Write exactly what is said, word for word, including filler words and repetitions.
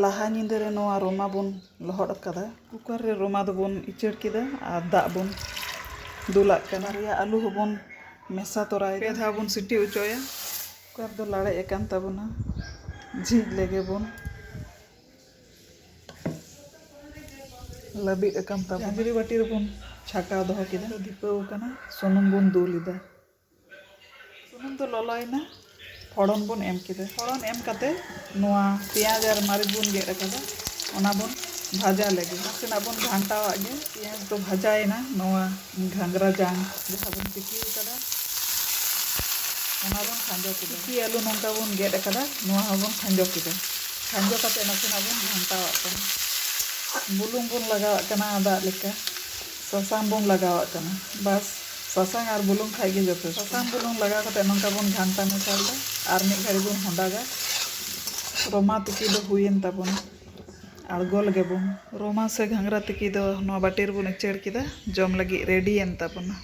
ᱞᱟᱦᱟ ᱧᱤᱫᱟᱹ ᱨᱮ ᱱᱚᱣᱟ ᱨᱚᱢᱟ ᱵᱚᱱ ᱞᱚᱦᱚᱫ ᱟᱠᱟᱫᱟ᱾ ᱠᱩᱠᱟᱨ ᱨᱮ ᱨᱚᱢᱟ ᱫᱚᱵᱚᱱ ᱤᱪᱟᱹᱲ ᱠᱮᱫᱟ ᱟᱨ ᱫᱟᱜ ᱵᱚᱱ ᱫᱩᱞᱟᱜ ᱠᱟᱱᱟ᱾ ᱵᱟᱨᱭᱟ ᱟᱹᱞᱩ ᱦᱚᱸᱵᱚᱱ ᱢᱮᱥᱟ ᱛᱚᱨᱟᱭᱮᱫᱟ᱾ ᱯᱮ ᱫᱷᱟᱣ ᱵᱚᱱ ᱥᱤᱴᱤ ᱚᱪᱚᱭᱟ᱾ ᱠᱩᱠᱟᱨ ᱫᱚ ᱞᱟᱲᱮᱡ ᱟᱠᱟᱱ ᱛᱟᱵᱚᱱᱟ, ᱡᱷᱤᱡ ᱞᱮᱜᱮ ᱵᱚᱱ᱾ ᱞᱟᱹᱵᱤᱫ ᱟᱠᱟᱱ ᱛᱟᱵᱚᱱᱟ᱾ ᱡᱟᱸᱡᱨᱤ ᱵᱟᱹᱴᱤ ᱨᱮᱵᱚᱱ ᱪᱷᱟᱠᱟᱣ ᱫᱚᱦᱚ ᱠᱮᱫᱟ᱾ ᱫᱷᱤᱯᱟᱹᱣ ᱟᱠᱟᱱᱟ, ᱥᱩᱱᱩᱢ ᱵᱚᱱ ᱫᱩᱞ ᱮᱫᱟ᱾ ᱥᱩᱱᱩᱢ ᱫᱚ ᱞᱚᱞᱚᱭᱮᱱᱟ, ᱯᱷᱚᱲᱚᱱ ᱵᱚᱱ ᱮᱢ ᱠᱮᱫᱟ᱾ ᱯᱷᱚᱲᱚᱱ ᱮᱢ ᱠᱟᱛᱮ ᱱᱚᱣᱟ ᱯᱮᱸᱭᱟᱡᱽ ᱟᱨ ᱢᱟᱹᱨᱤᱪ ᱵᱚᱱ ᱜᱮᱫ ᱟᱠᱟᱫᱟ, ᱚᱱᱟ ᱵᱚᱱ ᱵᱷᱟᱡᱟ ᱞᱮᱜᱮ᱾ ᱱᱟᱥᱮᱱᱟᱜ ᱵᱚᱱ ᱜᱷᱟᱱᱴᱟᱣᱟᱜ ᱜᱮ᱾ ᱯᱮᱸᱭᱟᱡᱽ ᱫᱚ ᱵᱷᱟᱡᱟᱭᱮᱱᱟ, ᱱᱚᱣᱟ ᱜᱷᱟᱸᱜᱽᱨᱟ ᱡᱟᱝ ᱡᱟᱦᱟᱸ ᱵᱚᱱ ᱛᱤᱠᱤ ᱟᱠᱟᱫᱟ, ᱚᱱᱟ ᱵᱚᱱ ᱠᱷᱟᱸᱡᱚ ᱠᱮᱫᱟ᱾ ᱛᱤᱠᱤ ᱟᱹᱞᱩ ᱱᱚᱝᱠᱟ ᱵᱚᱱ ᱜᱮᱫ ᱟᱠᱟᱫᱟ, ᱱᱚᱣᱟ ᱦᱚᱸᱵᱚᱱ ᱠᱷᱟᱸᱡᱚ ᱠᱮᱫᱟ᱾ ᱠᱷᱟᱸᱡᱚ ᱠᱟᱛᱮ ᱱᱟᱥᱮᱱᱟᱜ ᱵᱚᱱ ᱜᱷᱟᱱᱴᱟᱣᱟᱜ ᱠᱟᱱᱟ᱾ ᱵᱩᱞᱩᱝ ᱵᱚᱱ ᱞᱟᱜᱟᱣᱟᱜ ᱠᱟᱱᱟ ᱟᱫᱟᱜ ᱞᱮᱠᱟ, ᱥᱟᱥᱟᱝ ᱵᱚᱱ ᱞᱟᱜᱟᱣᱟᱜ ᱠᱟᱱᱟ᱾ ᱵᱟᱥ, ᱥᱟᱥᱟᱝ ᱟᱨ ᱵᱩᱞᱩᱝ ᱠᱷᱟᱡ ᱜᱮ ᱡᱚᱛᱷᱮᱥᱴᱚ᱾ ᱥᱟᱥᱟᱝ ᱵᱩᱞᱩᱝ ᱞᱟᱜᱟᱣ ᱠᱟᱛᱮ ᱱᱚᱝᱠᱟ ᱵᱚᱱ ᱜᱷᱟᱱᱴᱟ ᱢᱮᱥᱟᱭᱮᱫᱟ ᱟᱨ ᱢᱤᱫ ᱜᱷᱟᱹᱲᱤ ᱵᱚᱱ ᱦᱚᱸᱰᱟᱜᱟ᱾ ᱨᱚᱢᱟ ᱛᱤᱠᱤ ᱫᱚ ᱦᱩᱭᱮᱱ ᱛᱟᱵᱚᱱᱟ᱾ ᱟᱬᱜᱚ ᱞᱮᱜᱮ ᱵᱚᱱ᱾ ᱨᱚᱢᱟ ᱥᱮ ᱜᱷᱟᱸᱜᱽᱨᱟ ᱛᱤᱠᱤ ᱫᱚ ᱱᱚᱣᱟ ᱵᱟᱹᱴᱤ ᱨᱮᱵᱚᱱ ᱩᱪᱟᱹᱲ ᱠᱮᱫᱟ, ᱡᱚᱢ ᱞᱟᱹᱜᱤᱫ ᱨᱮᱰᱤᱭᱮᱱ ᱛᱟᱵᱚᱱᱟ᱾